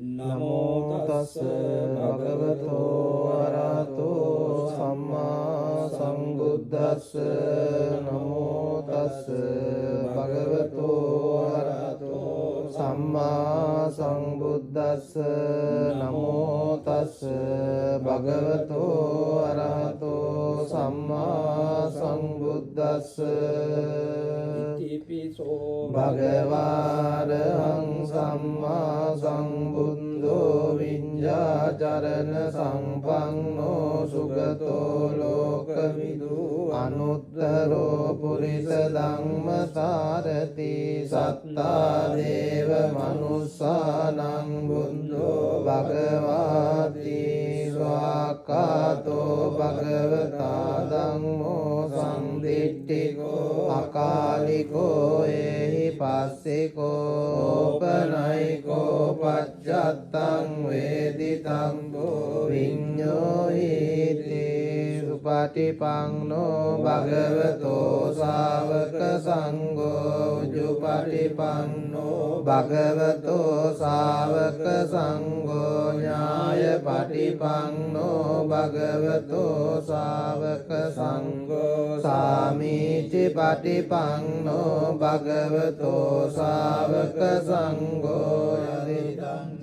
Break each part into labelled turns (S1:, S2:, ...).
S1: නමෝ තස්ස භගවතෝ අරහතෝ සම්මා සම්බුද්දස්ස. නමෝ තස්ස භගවතෝ අරහතෝ සම්මා සම්බුද්දස්ස. නමෝ තස්ස භගවතෝ අරහතෝ සම්මා සම්බුද්දස්ස.
S2: ඉතිපිසෝ
S1: භගවාරහං සම්මා සම්බුද්ධෝ විඤ්ඤාචරණ සම්පන්නෝ සුගතෝ ලෝකවිදු අනුත්තරෝ පුරිස ධම්මසාරති සත්තා දේව මනුස්සානං බුද්ධෝ භගවාති ස්වාක්ඛාතෝ භගවතා ධම්මෝ සම්දිට්ඨිකෝ අකාලිකෝ ඒහි පස්සිකෝ ඕපනයිකෝ පච්චත්තං වේදිතං විඤ්ඤෝහීති සුපටිපන්නෝ භගවතෝ ශාවක සංඝෝ උජුපටිපන්නෝ භගවතෝ ශාවක සංඝෝ ඥායපටිපන්නෝ භගවතෝ ශාවක සංඝෝ සාමීචි පටිපන්නෝ භගවතෝ ශාවක සංඝෝ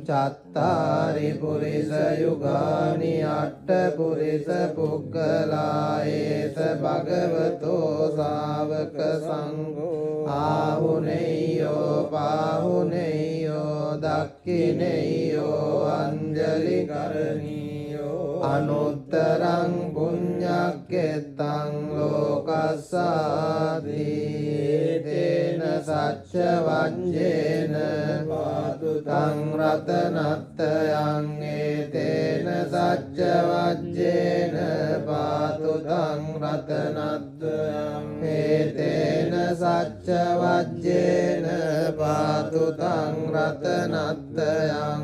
S1: චත්තාරි පුරිස යුගානි අට්ඨ පුරිස පුග්ගලා ඒස භගවතෝ ශාවක සංඝෝ ආහුනේයෝ පාහුනේයෝ දක්ඛිනේයෝ අංජලි කරණීයෝ අනුත්තරං පුඤ්ඤක්ඛෙත්තං ලෝකස්සාති තේන සච්ච වජ්ජේන පාදුතං රතනත්තයං ඒතේන සච්ච වජ්ජේන පාතුතං රතනත්තයං ඒතේන සච්ච වජ්ජේන පාතුතං රතනත්තයං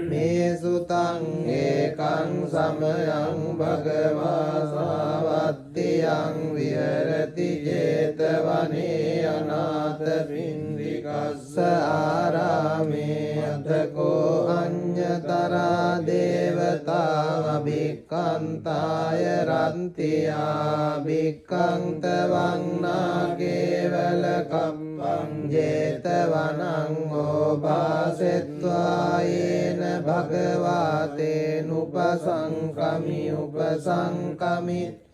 S1: මේ සුතං ඒකං සමයං භගවා සාවත්තියං විහෙරති ජේතවනේ අනාථපිණ්ඩිකස්ස ආරාමේ අතකෝ අඤ්ඤතරා දේවතා අභික්ඛන්තාය රන්තියා භික්ඛන්තවං නාකේවල කම්පං ජේතවනං ඕපාසෙත්වා යේන භගවා තේනුපසංකමි උපසංකමිත්වා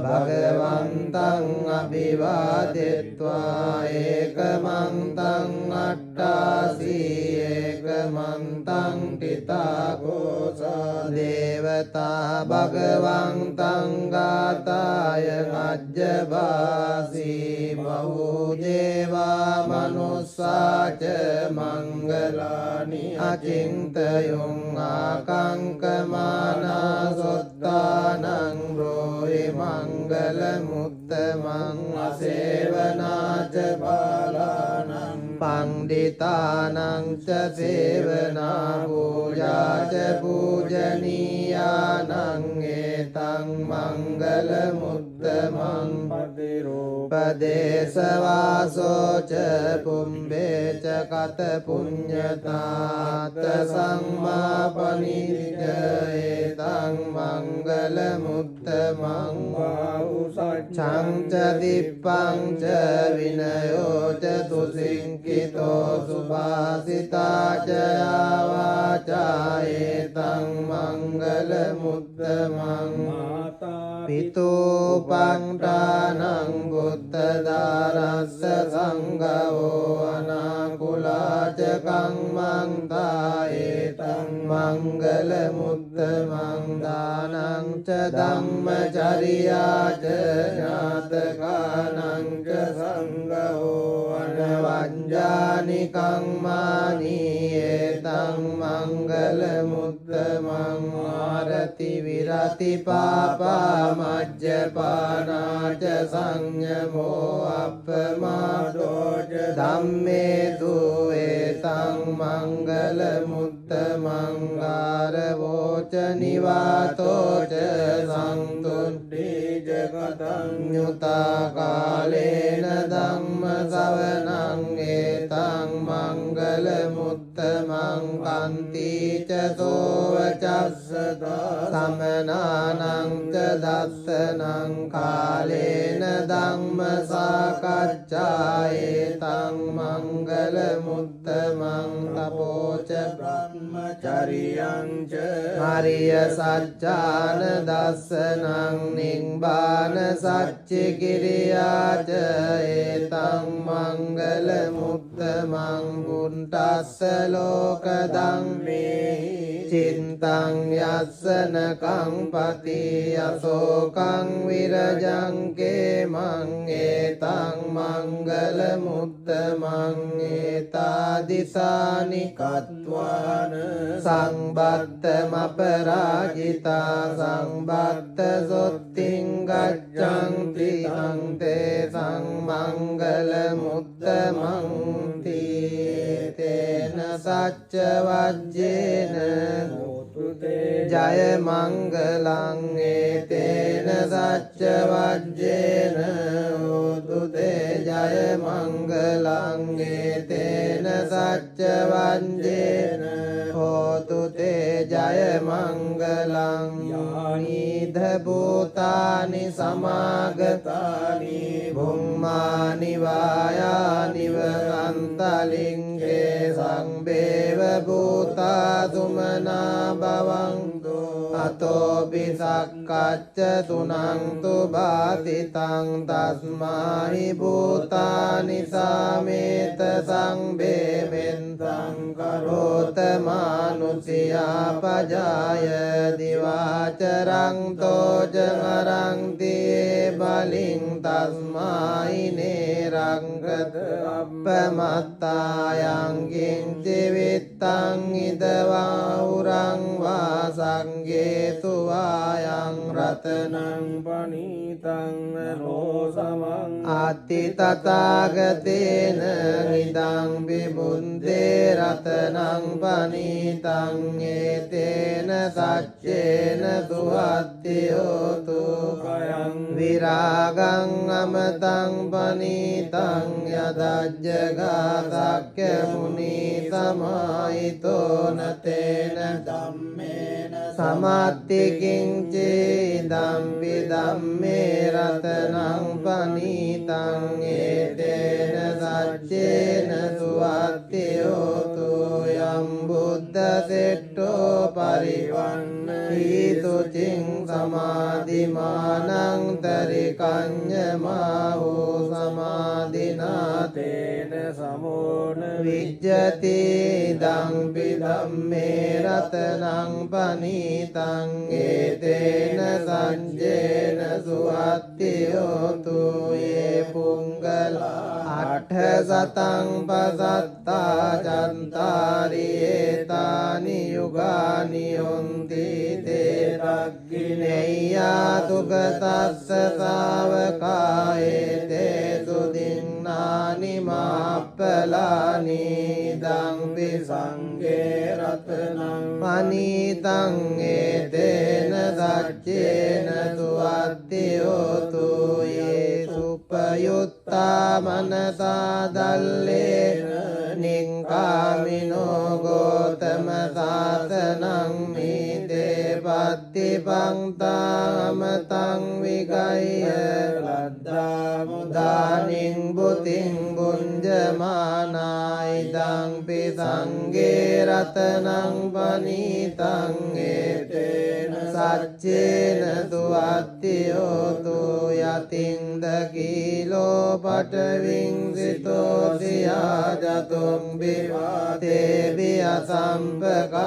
S1: භගවන්තං අභිවාදෙත්වා ඒකමන්තං අට්ඨාසී ඒකමන්තං ඨිතාකෝසා දේවතා භගවන්තං ගාතාය අජ්ජබාසී බහු දේවා මනුස්සාච මංගලානි අචින්තයුං ආකංකමානා සොත්තානං රෝහි මංගල මුත්තමං අසේවනාච බාලානං පණ්ඩිතානං ච සේවනා පූජා ච පූජනීයානං ඒතං මංගල මුත්තමං පටිරූපදේශවාසෝ ච පුම්බේ ච කත පුඤ්ඤතාත සම්මාපනිජ ඒතං මංගල මුත්තමං වාහුසච්ඡං ච දිප්පං ච විනයෝ ච සුසිංකිතෝ සුභාසිතා ච යාවාචා ඒතං මංගල මුත්තමං පිතෝ පංඨානං බුද්ධ දාරස්ස සංඝෝ අනාකුලා ච කම්මං තායේතං මංගල මුත්තමං දානං ච ධම්මචරියා ච ඥාතකානං ච සංඝෝ අනවඤ්ඤානි කම්මානි ඒතං මංගල මුත්තමං ආරති විරති පාපා මජ්ජපානා ච සංයමෝ අප්පමාදෝ ච ධම්මේසු ඒතං මංගල මුත්තමං ගාරවෝ ච නිවාතෝ ච සන්තුට්ඨි ජගතං කාලේන ධම්ම සවනං ඒතං මංගල මුත්තමං කන්ති ච සෝව චස්සතා සමනානං ච දස්සනං කාලේන ධම්ම සාකච්ඡා ඒතං මංගල මුත්තමං තපෝ ච
S2: බ්‍රහ්මචරියං ච
S1: ආරිය සච්චාන දස්සනං නිබ්බාන සච්චි කිරියා ච ඒතං මංගල මුත්තමං බුද්දස්ස ලෝක ධම්මේ චිත්තං යස්සන කම්පති අශෝකං විරජං කේමං ඒතං මංගල මුත්තමං ඒතාදිසානි
S2: කତ୍වාන
S1: සංබත්තමපරාජිතා සංබත්ත සොත්තිං ගච්ඡanti තං තේ මංගල මුත්තමං තේන සච්ච වජ්ජේන
S2: හෝතු තේ
S1: ජය මංගලං ඒතේන සච්ච වජ්ජේන හෝතු තේ ජය මංගලං ඒතේන සච්ච වජ්ජේන හෝතු තේ ජය මංගලං යානීද භූතානි සමාගතානි භුම්මානි වායානි වරන්තලිංගේ සංබේව භූතා සුමනා භවන්තු අතෝපි සක්කච්ච තුනන්තු බාතිතං තස්මාහි භූතානි සාමේත සංබේමෙන්තං කරෝත මානුසියා පජාය දිවාචරං තෝජ අරං තේ බලින් තස්මාහි නේරංගත අප්පමත්තායං කිංචි විත්තං ඉදවා උරං වා සංඝේතු වායං රතනං
S2: පනීතං රෝසමං
S1: අත්ති තථාගතේන ඉදං විමුන්තේ රතනං පනීතං ඒතේන සච්චේන සුවත්ති හෝතු
S2: කයං
S1: විරාගං අමතං පනීතං යදජ්ජගා සක්‍ය මුනි සමාහිතෝ නතේන
S2: ධම්මේන
S1: සමත්ති කිංචි ඉදම්පි ධම්මේ රතනං පනීතං ඒතේන සච්චේන සුවත්ති හෝතු යම් බුද්ධ සෙට්ඨෝ
S2: පරිවන්න
S1: හීතුචින් සමාධිමානං තරිකඤ්ඤමාහෝ සමාධිනා
S2: තේන සමෝන
S1: විජ්ජති ඉදම්පි ධම්මේ රතනං පනීතං ඒතේන සංජේන සුවත්ති හෝතු යේ පුංගලා අට්ඨ සතං පසත්තා චන්තාරි ඒතානි යුගානි හොන්ති තේ
S2: දක්ඛිනෙය්‍යා
S1: සුගතස්ස ශාවකා ඒතේ සුදින්නානි මාප්පලානි ඉදං පි
S2: සංඝේ රතනං
S1: පනීතං ඒතේන සච්චේන සුවත්ති හෝතු යේ සුපයුත්තා මනසා දල්ලේන නිංකාමිනෝ ගෝතම සාසනං මීතේ පත්තිපංතා අමතං විගය්‍ය
S2: ලද්දා
S1: මුදානින් බුතින් බුඤ්ජමානා ඉදං පි සංඝේ රතනං පනීතං ඒතේන සච්චේන සුවත්ති හෝතු යතින් දකීලෝ පඨවින් සිතෝ සියා ජතුං විවාතේ වි අසම්පකම්පියෝ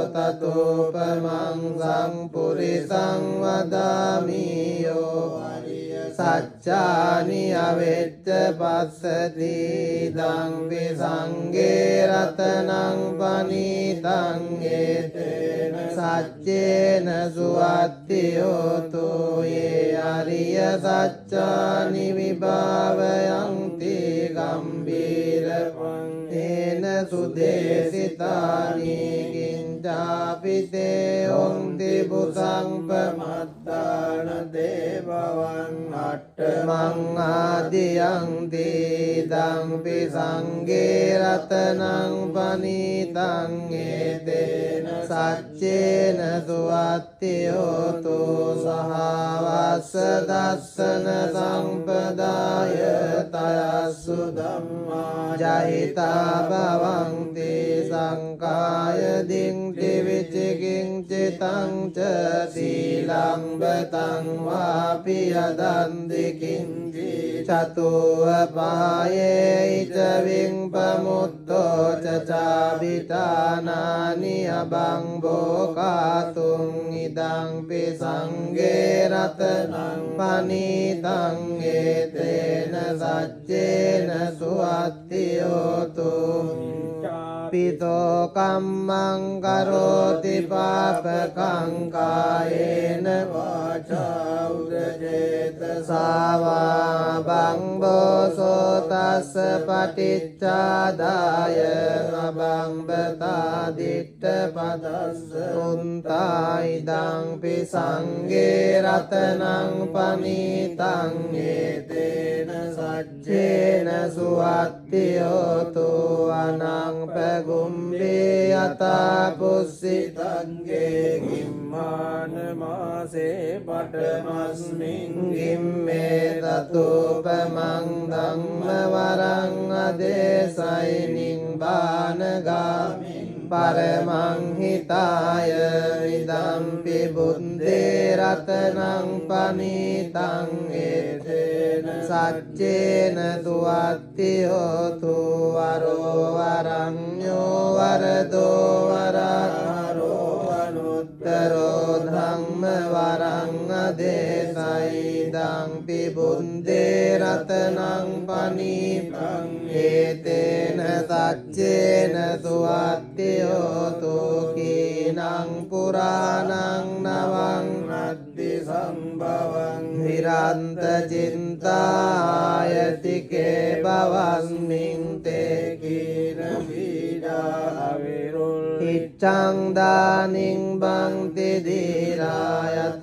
S1: තතෝපමං සම්පුරිසං වදාමි යෝ සච්චානි අවෙච්ච පස්සති ඉදං පි සංඝේ රතනං පනීතං ඒතේන සච්චේන සුවත්ති හෝතු යේ අරිය සච්චානි විභාවයන්ති ගම්බීර පං තේන සුදේසිතානි කිංචාපි තේ හොන්ති බුසංපමත්තාන
S2: තේ භවං
S1: අට්ඨමං ආදියං දීදං පි සංඝේ රතනං පනීතං ඒතේන සච්චේන සුවත්ති හෝතු සහවස්ස දස්සන සම්පදාය තයස්සු
S2: ධම්මා
S1: ජහිතා භවන්ති සංකාය දින්ති විචිකිංචි තං ච සීලං බතං වාපි යදන්ති කිංචි චතුව පායේ ච විංපමුත්තෝ ච චාබිතානානි අබං බෝකාතුං ඉදං පි සංඝේ රතනං පනීතං ඒතේන සච්චේන සුවත්ති හෝතු පිතෝ කම්මං කරෝති පාපකං කායේන
S2: වාචා උදජේත
S1: සාවා බංබෝසෝ තස්ස පටිච්චාදාය අබංබතා දිට්ඨ පදස්ස උන්තා ඉදං පි සංඝේ රතනං පනීතං
S2: ඒතේන
S1: සච්චේන සුවත්ති හෝතු අනං පගුම්බේ යතා පුස්සිතං
S2: ගේ කිම්මාන මාසේ පඨමස්මින්
S1: ගිම්මේ තතුපමං ධම්ම වරං අදේසයිනින් බානගාමින් පරමං හිතාය ඉදම්පි බුද්ධේ රතනං පනීතං
S2: ඒතේන
S1: සච්චේන සුවත්ති හෝතු වරෝ වරඤ්ඤෝ වරදෝ වරහරෝ අනුත්තරෝ ධම්ම වරං අදේසයි ඉදම්පි බුද්ධේ රතනං පනීතං ඒතේන සච්චේන සුවත්ති හෝතු කීනං පුරාණං නවං
S2: නද්දි සම්භවං
S1: විරන්ත චින්තායතිකේ භවස්මින් තේ
S2: කීන පීඩා අවිරුල්
S1: ඉච්ඡං දානින් බන්ති දීරායතායං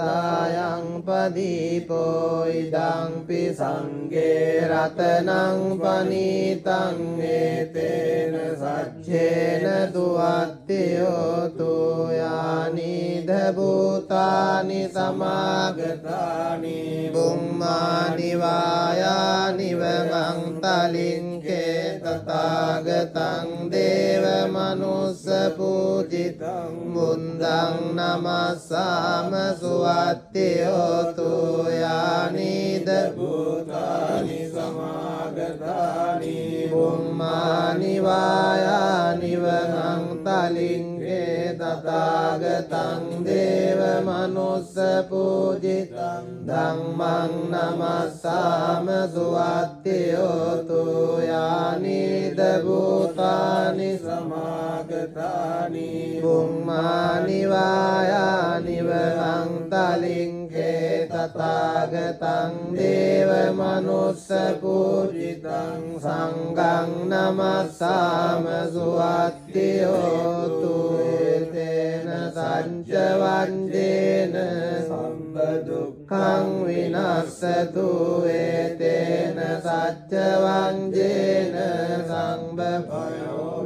S1: පදීපෝ ඉදං පි සංඝේ රතනං පනීතං
S2: ඒතේන
S1: සච්චේන සුවත්ති හෝතු යානිද භූතානි සමාගතානි බුම්මානි වායානි වමං තලින්කේ තථාගතං දේව මනුස්ස පූජිතං මුන්දං නමස්සාම සුවත්ති හෝතු යානිද
S2: භූතානි සමාගතානි
S1: බුම්මානි වායානි වමං තලින්කේ තථාගතං දේව මනුස්ස පූජිතං ධම්මං නමස්සාම සුවත්ති හෝතු යානිද භූතානි
S2: සමාගතානි
S1: බුම්මානි වායානි වමං තලින්කේ තථාගතං දේව මනුස්ස පූජිතං සංඝං නමස්සාම සුවත්ති හෝතු ඒතේන සංච වංජේන
S2: සම්බ
S1: දුක්ඛං විනස්සතු ඒතේන සච්ච වංජේන සම්බ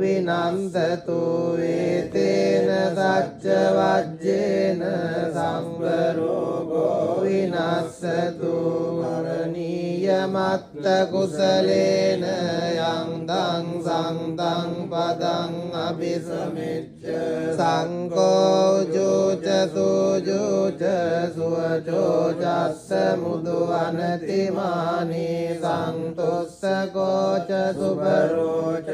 S1: විනන්දතු ඒතේන සච්ච වජ්ජේන සම්බ
S2: රෝගෝ
S1: විනස්සතු කරණීය මත්ත කුසලේන යං දං සංතං පදං අபிසමිච්ඡ සංකෝ ජෝච සුජෝච සුවචෝ ජස්ස මුදු අනතිමානී සංතුස්ස කෝච සුබරෝච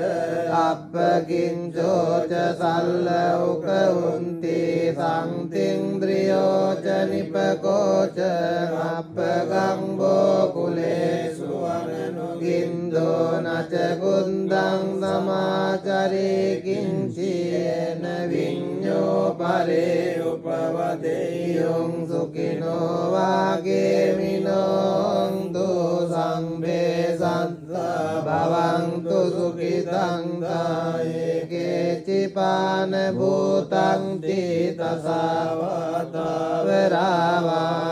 S1: අප්පකින්චෝ ච සල්ල උක උන්ති සංතින්ද්‍රියෝ ච නිපකෝ ච අප්පගම්බෝ කුලේ සුවනනු ගින්දෝ නච කුන්දං සමාචරේ කිංචේන විඤ්ඤෝ පරේ
S2: උපවදේයං
S1: සුඛිනෝ වාගේමිනෝ දෝ සංભේ සත්තා භවන්තු සුඛිතං තායේ පාන භූතං තීතසාවතා වරාවානවසේතා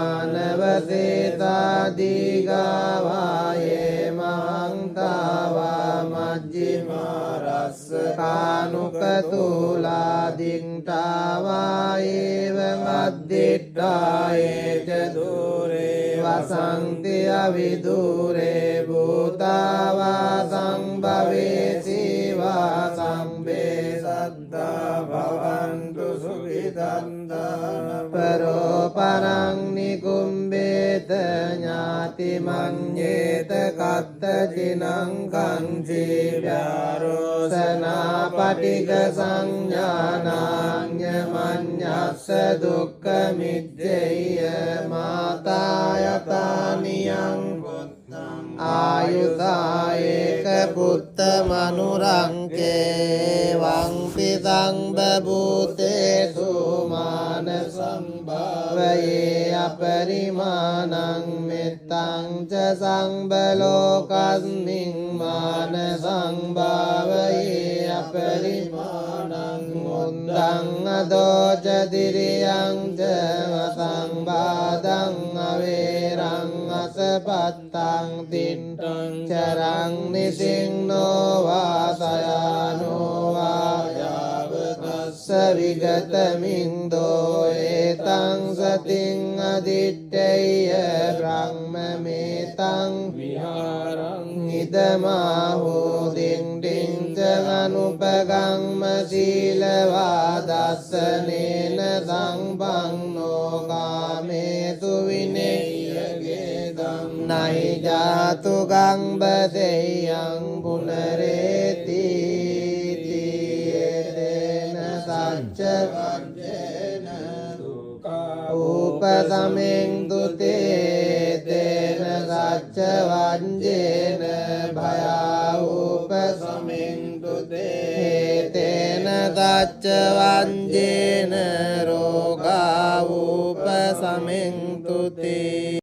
S1: දීඝාවායේ මහන්තාවා මජ්ක්‍ධිමා රස්ස කානුකතුලා දින්තාවා ඒව මද්දිට්ඨායේ ච දුරේ වසන්ති අවිදුරේ භූතාවා සංභවේ සීවා සම්බේ
S2: සත්තා භවන්තු සුඛිතන්තා
S1: පරෝ පරං නිකුම්බේත ඥාති මඤ්ඤේත කත්ත චිනං කංචි ව්‍යාරෝසනා පටිඝ සංඥානාඤ්ඤ මඤ්ඤස්ස දුක්ඛ මිච්ඡේය මාතා යතානියං ආයුධා ඒක පුත්ත මනුරංකේ වං පිතං බභූතේසු මාන සම්භවයේ අපරිමාණං මෙත්තං ච සංබලෝකස්මින් මාන සංභාවයේ අපරිමාණං මුන්දං අදෝ ච දිරියං ච අසංබාධං අවේරං අසපත්තං තින්ඨං චරං නිසින්නෝ වාසයානෝ වායාව තස්ස විගතමින්දෝ ඒතං සතින් අදිට්ඨේය බ්‍රහ්මමේතං
S2: විහාරං
S1: ඉදමාහෝ දින්ඨින් ච අනුපගම්ම සීලවා දස්සනේන සංපන්නෝ කාමේසු විනේයගේදං නහි ජාතු ගම්බදෙයං පුනරේති තේන සච්ච
S2: වජ්ජේන දුක්ඛ
S1: උපසමෙන් තුතේ තේන සච්ච වජ්ජේන භය උපසමෙන් තුතේ තේන සච්ච වජ්ජේන රෝගා උපසමෙන් තුතේ.